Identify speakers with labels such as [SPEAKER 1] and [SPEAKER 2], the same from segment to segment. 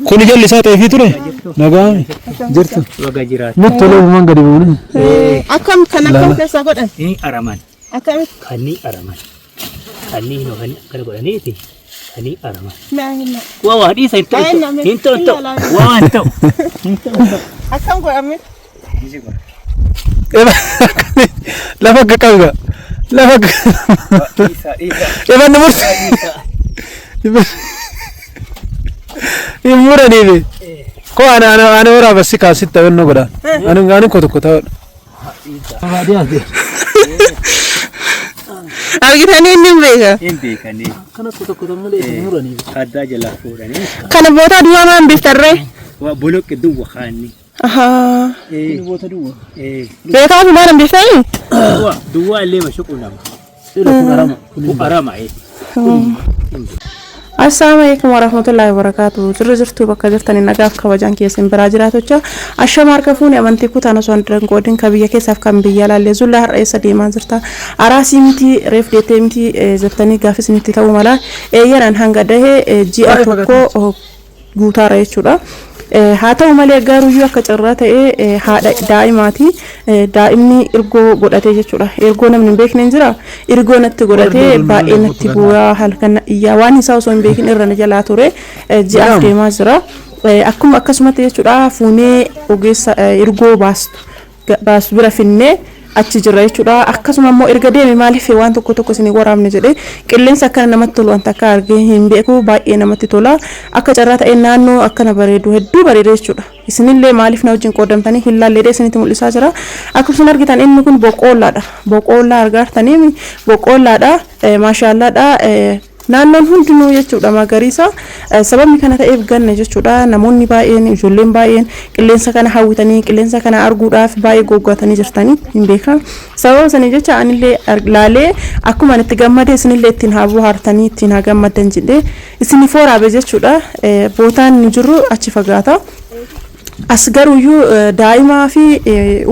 [SPEAKER 1] Kun jalli isaa xeefii ture? Nagaame. Jirtu.
[SPEAKER 2] Waga jiraatu.
[SPEAKER 1] Nutti tolee uumaan gadi buune.
[SPEAKER 3] Akkam kan akkam keessaa godhan?
[SPEAKER 2] Ni araman.
[SPEAKER 3] Akkamitti?
[SPEAKER 2] Kan ni araman. Kan ni hin oofani akkana godhaniiti. Kan ni araman.
[SPEAKER 3] Mee hin
[SPEAKER 2] Waa waa dhiisa hin ta'u. Hin ta'u hin ta'u. Waa waa hin ta'u. Hin ta'u hin ta'u.
[SPEAKER 3] Akkam godhame?
[SPEAKER 1] Lafa akka qabga. Lafa akka.
[SPEAKER 2] Dhiisa dhiisa.
[SPEAKER 1] Eban nu murte. Hin muraniifi. Ko ana ana ana waraabessi kaasitti taphannoo godha. Ani ani koo tokko ta'udha.
[SPEAKER 3] Argitanii inni hin beeka.
[SPEAKER 2] Hin beekanii.
[SPEAKER 1] Kana tokko tokko malee hin muraniifi.
[SPEAKER 2] Addaa jalaa fuudhanii.
[SPEAKER 3] Kana booda duwwaa maan biftarree?
[SPEAKER 2] Waa boloqqe duwwa kaanni.
[SPEAKER 3] Ahaa.
[SPEAKER 1] Boota duwwa.
[SPEAKER 3] Beekaa fi maal hambiftanii?
[SPEAKER 2] Duwwa duwwa illee mashuqu nama.
[SPEAKER 1] Kun arama.
[SPEAKER 2] Kun arama ee.
[SPEAKER 3] Assalaamu alaikum warahmatullahi wabarakatuh. Jirru jirtu bakka jirtanii nagaaf kabajaan keessan biraa jiraatocha. Ashama harka fuuni amantii kutaan osoo hin dangoodin kan biyya keessaaf kan biyya alaallee zullaa har'a eessa deemaa jirta. Araasii miti reef deettee miti jettanii gaafis isinitti ta'uu mala. Eeyyanaan hanga dahee ji'a tokko guutaara jechuudha. Haa ta'u malee garuuyyuu akka carraa ta'ee haadha daa'imaati. Daa'imni ergoo godhatee jechuudha. Ergoo namni hin beekne hin jira. Ergoo natti godhatee baay'ee natti bu'aa halkan iyyaa waan isaa osoo hin beekin irra na jalaa ture ji'aaf deemaa jira. Akkuma akkasumatti jechuudha fuunee ogeessa ergoo baastu baastu bira finnee achi jira jechuudha. Akkasuma immoo erga deeme maaliif waan tokko tokko isin waraabne jedhee qilleensa akkana namatti tolu wanta akka argee hin beeku baay'ee namatti tola. Akka carraa ta'e naannoo akkana bareedu hedduu bareeda jechuudha. Isinillee maaliif na wajjin qoodamtanii hin laallee isinitti mul'isaa jira. Akkuma isin argitan inni kun boqqoollaadha. Boqqoollaa argaartanii boqqoollaadha. Maashaallaadha. Naannoon hundinuu jechuudha magariisa. Sababni kana ta'eef ganna jechuudha. Namoonni baay'een ijoolleen baay'een qilleensa kana hawwitanii qilleensa kana arguudhaaf baay'ee goggogatanii jirtanii hin beekan. Sababa sanii jecha anillee laalee akkuma ani itti gammade isinillee ittiin haa bohaartanii ittiin haa gammaddan jedhee isiniif waraabe jechuudha. Bootaan nu jirru achi fagaata. As garuuyyuu daa'imaa fi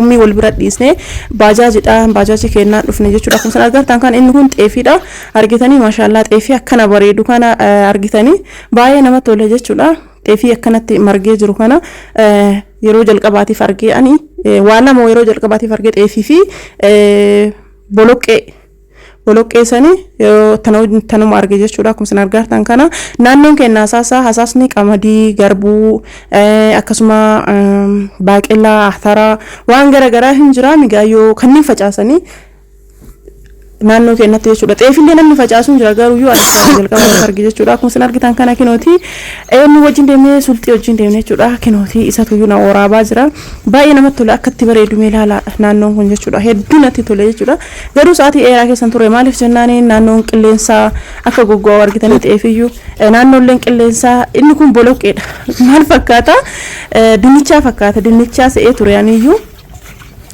[SPEAKER 3] ummii wal bira dhiisnee baajaajidha. Baajaajii kennaan dhufne jechuudha. Akkuma isin argartan kan inni kun xeefiidha. Argitanii maashaallaa xeefii akkana bareedu kana argitanii baay'ee namatti tola jechuudha. Xeefii akkanatti margee jiru kana yeroo jalqabaatiif argee ani waa lama yeroo jalqabaatiif argee xeefii fi boloqqee. Boloqqee sanii yeroo tanuma arge jechuudha. Akkuma isin argartan kana naannoon keenya hasaasa hasaasni qamadii, garbuu, akkasuma baaqelaa, ataraa waan garaagaraa hin jira migaayyoo kanneen facaasanii naannoo keenyatti jechuudha. Xeefillee namni facaasu hin jira garuu yoo ani jalqaba arge jechuudha. Akkuma isin argitan kana kinooti inni wajjin deemnee sulxii wajjin deemnee jechuudha. Kinooti isatu iyyuu na waraabaa jira. Baay'ee namatti tola akka itti bareedu mee ilaala naannoon kun jechuudha. Hedduu natti tole jechuudha. Garuu sa'aatii dheeraa keessan ture maaliif jennaan naannoon qilleensaa akka goggo'u argitanii xeefiyyuu naannoolleen qilleensaa inni kun boloqqeedha. Maal fakkaata? Dinnichaa fakkaata. Dinnichaa se'ee ture aniyyuu.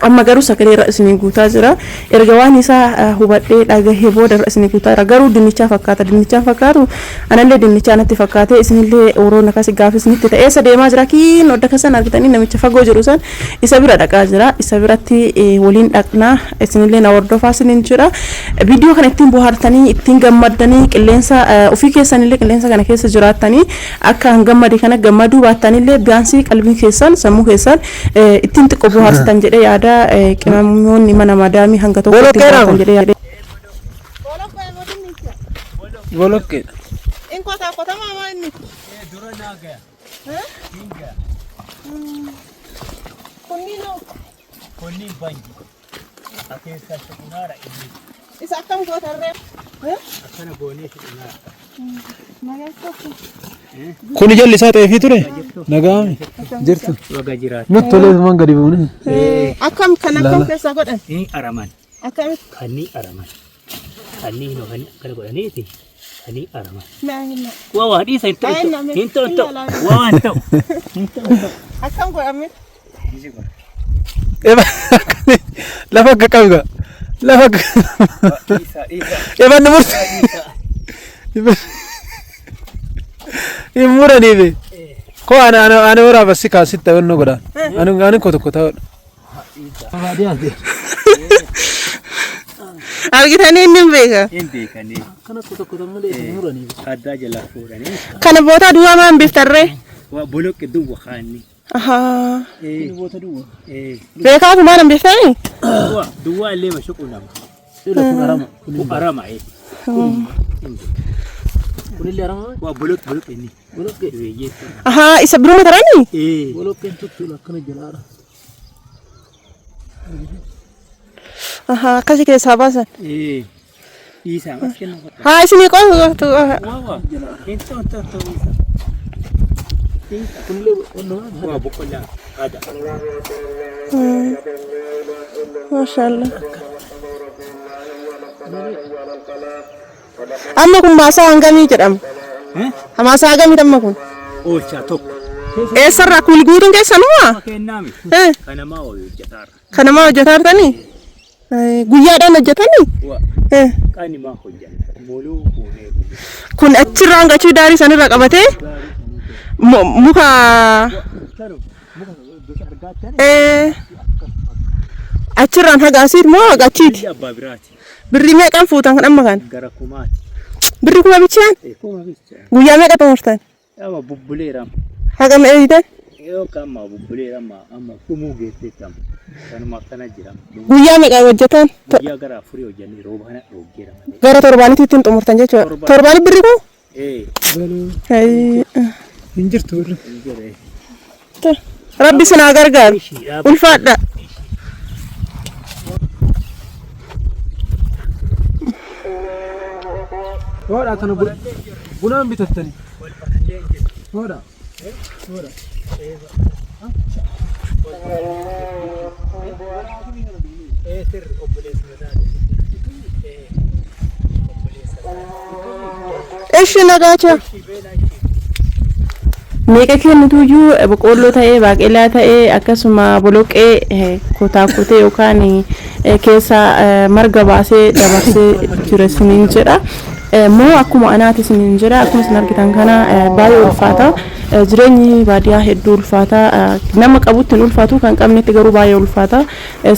[SPEAKER 3] Amma garuu sagalee irra isinii guutaa jira. Erga waan isaa hubadhee dhagahee booda irra isinii guutaa jira. Garuu dinnichaa fakkaata. Dinnichaa fakkaatu anallee dinnichaa natti fakkaate isinillee yeroo akkasii gaafa isinitti ta'e eessa deemaa jira kiin odda kasan argitanii namicha fagoo jiru san isa bira dhaqaa jira. Isa biratti waliin dhaqnaa isinillee na hordofaa isiniin jira. Viidiyoo kana ittiin bohaartanii ittiin gammaddanii qilleensa ofii keessanillee qilleensa kana keessa jiraattanii akka hin gammade kana gammaduu baattanillee biyaansii qalbii keessan sammuu keessan ittiin xiqqoo bohaarsitan jedhee yaada qimamoonni mana madaamii hanga tokko ittiin bohaartan jedhee yaada.
[SPEAKER 1] Boloqqeedha.
[SPEAKER 3] In qotaa qotamaa maa inni?
[SPEAKER 2] Dura naa gaya. Hin gaya.
[SPEAKER 3] Kunniin hoo?
[SPEAKER 2] Kunniin banji. Akeessa shuqunaara inni.
[SPEAKER 3] Isa akkam gootarree?
[SPEAKER 2] Akkana goonee shuqunaara.
[SPEAKER 1] Kun jalli isaa xeefii ture? Nagaame. Jirtu.
[SPEAKER 2] Waga jiraatu.
[SPEAKER 1] Nutti tolee uumaan gadi buune.
[SPEAKER 3] Akkam kan akkam keessaa godhan?
[SPEAKER 2] Ni araman.
[SPEAKER 3] Akkamitti?
[SPEAKER 2] Kan ni araman. Kan ni hin oofani akkana godhaniiti. Kan ni araman.
[SPEAKER 3] Mee hin
[SPEAKER 2] Waa waa dhiisa hin ta'u. Hin ta'u hin ta'u. Waa waa hin ta'u. Hin ta'u hin ta'u.
[SPEAKER 3] Akkam godhame?
[SPEAKER 1] Lafa akka qabga. Lafa akka.
[SPEAKER 2] Dhiisa dhiisa.
[SPEAKER 1] Eban nu murte. Hin muraniifi. Ko ana ana ana waraabessi kaasitti taphannoo godha. Ani ani koo tokko ta'udha.
[SPEAKER 3] Argitanii inni hin beeka.
[SPEAKER 2] Hin beekanii.
[SPEAKER 1] Kana tokko tokko malee hin muraniifi.
[SPEAKER 2] Addaa jalaa fuudhanii.
[SPEAKER 3] Kana booda duwwaa maan biftarree?
[SPEAKER 2] Waa boloqqe duwwa kaanni.
[SPEAKER 3] Ahaa.
[SPEAKER 2] Ee.
[SPEAKER 1] Boota duwwa.
[SPEAKER 2] Ee.
[SPEAKER 3] Beekaatu maal hin beektanii?
[SPEAKER 2] Duwwa duwwa illee mashuqu nama.
[SPEAKER 1] Ila kun arama.
[SPEAKER 2] Kun arama ee.
[SPEAKER 1] Kunillee arama.
[SPEAKER 2] Waa boloqqe boloqqe inni.
[SPEAKER 1] Boloqqe.
[SPEAKER 2] Eeyyee.
[SPEAKER 3] Ahaa isa biruma taranii?
[SPEAKER 2] Ee.
[SPEAKER 1] Boloqqeen tuttu akkana jalaadha.
[SPEAKER 3] Ahaa akkasi keessaa baasan.
[SPEAKER 2] Ee. Dhiisaa mas kennu.
[SPEAKER 3] Haa isinii qotu.
[SPEAKER 2] Waa waa. Hin ta'u ta'u ta'u.
[SPEAKER 1] Kunillee onnoo.
[SPEAKER 2] Waa boqqollaa aadaa.
[SPEAKER 3] Maashaallah. Amma kun maasaa hangamii jedhama? Maasaa hangamii amma kun?
[SPEAKER 2] Oolchaa tokko.
[SPEAKER 3] Eessarraa kun guutuun keessanumaa?
[SPEAKER 2] Kennaami.
[SPEAKER 3] Eh,
[SPEAKER 2] Kanamaa hojjetaarra.
[SPEAKER 3] Kanamaa hojjetaa jirtanii? Guyyaadhaan hojjetanii?
[SPEAKER 2] Waa
[SPEAKER 3] Eh,
[SPEAKER 2] qaanimaa hojjanna. Moluu fuunee.
[SPEAKER 3] Kun achirraa hanga achii daarii sanirra qabatee muka
[SPEAKER 2] Muka gosa argaattan.
[SPEAKER 3] eh, achirraan haga asiit moo haga achiiti?
[SPEAKER 2] Biyya abbaa biraati.
[SPEAKER 3] Birrii meeqaan fuutan kan amma kana?
[SPEAKER 2] Gara kumaati.
[SPEAKER 3] Birrii kuma bichaan?
[SPEAKER 2] Kuma bicha.
[SPEAKER 3] Guyyaa meeqa xumurtan?
[SPEAKER 2] Amma bubbuleera.
[SPEAKER 3] Haga meeqa?
[SPEAKER 2] Yoo amma bubbuleera amma amma dhumuu geesseetti amma. Kanuma akkana jira.
[SPEAKER 3] Guyyaa meeqa hojjetan?
[SPEAKER 2] Guyyaa gara afurii hojjannee rooba kana dhooggeera malee.
[SPEAKER 3] Gara torbaanitti ittiin xumurtan jechuudha.
[SPEAKER 2] Torbaan.
[SPEAKER 3] Torbaanitti birrii kun?
[SPEAKER 2] Ee.
[SPEAKER 3] Hayii.
[SPEAKER 1] Hin jirtu birri.
[SPEAKER 2] Hin jedhee.
[SPEAKER 3] Rabbi isin haa gargaaru. Ulfaadha.
[SPEAKER 1] Hoodha tana bunaan bitattani. Hoodha. Hoodha.
[SPEAKER 2] Ee sirri obboleessa mataa. Ee. Obboleessa.
[SPEAKER 3] Ishi nagaacha. Meeqa kennituyyuu boqqoolloo ta'ee baaqelaa ta'ee akkasuma boloqqee kutaa kutee yookaan keessa marga baasee dabarsee jira isiniin jedha. Moo akkuma anaati isiniin jedha. Akkuma isin argitan kana baay'ee ulfaata. Jireenyi baadiyyaa hedduu ulfaata. Nama qabutti hin ulfaatu, kan qabnetti garuu baay'ee ulfaata.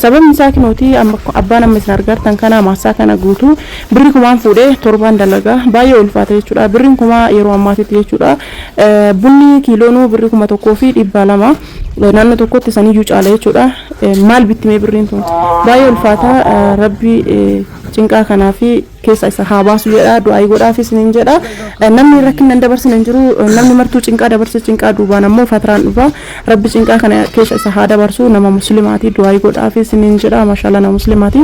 [SPEAKER 3] Sababni isaa kinooti abbaan amma isin argartan kana maasaa kana guutuu birri kumaan fuudhee torbaan dalagaa baay'ee ulfaata jechuudha. Birriin kumaa yeroo ammaatitti jechuudha. Bunni kiiloonuu birri 1200 naannoo tokkotti saniyyuu caala jechuudha. Maal bittimee birriin tun baay'ee ulfaata. Rabbi cinqaa kanaa fi keessa isa haa baasu jedha, du'aayii godhaafis isiniin jedha. Namni rakkina hin dabarsine hin jiru. Namni martuu cinqaa dabarse, cinqaa duubaan ammoo fatiraan dhufa. Rabbi cinqaa kana keessa isa haa dabarsu. Nama muslimaati, du'aayii godhaafis isiniin jedha. Maashaallah, nama muslimaati.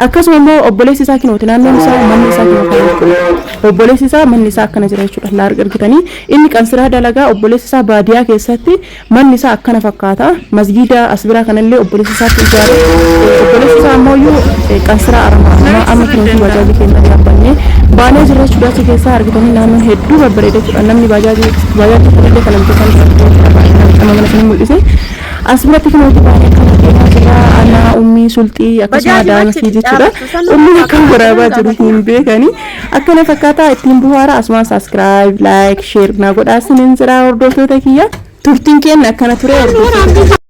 [SPEAKER 3] Akkasuma immoo obboleessi isaa kinooti, naannoon isaa manni isaa kinoo kana jechuudha. Obboleessi isaa manni isaa akkana jira jechuudha. Laa argitanii, inni qansiraa dalagaa, obboleessi isaa baadiyyaa keessatti manni isaa akkana fakkaata. Masgiida as biraa kanallee obboleessi isaatti ijaare. Obboleessi isaa ammoo qansiraa aramaa amma kinooti bajaajii keenya yaabbannee baanee jirra jechuudha. Achi keessaa argitanii naannoon hedduu babbareeda jechuudha. Namni bajaajii kunillee kana bitatan amma mana isin mul'ise. As biratti kinooti baanee kana deemaa jirra. Anaa, ummii, sulxii akkasuma daa'ima fi jechuudha. Ummiin akka waraabaa jiru hin beekani. Akkana fakkaataa ittiin buhaara. Asumaan subscribe, like, share na godhaa isiniin jira, hordoftoota kiyya. Turtiin keenya akkana ture, hordoftoota.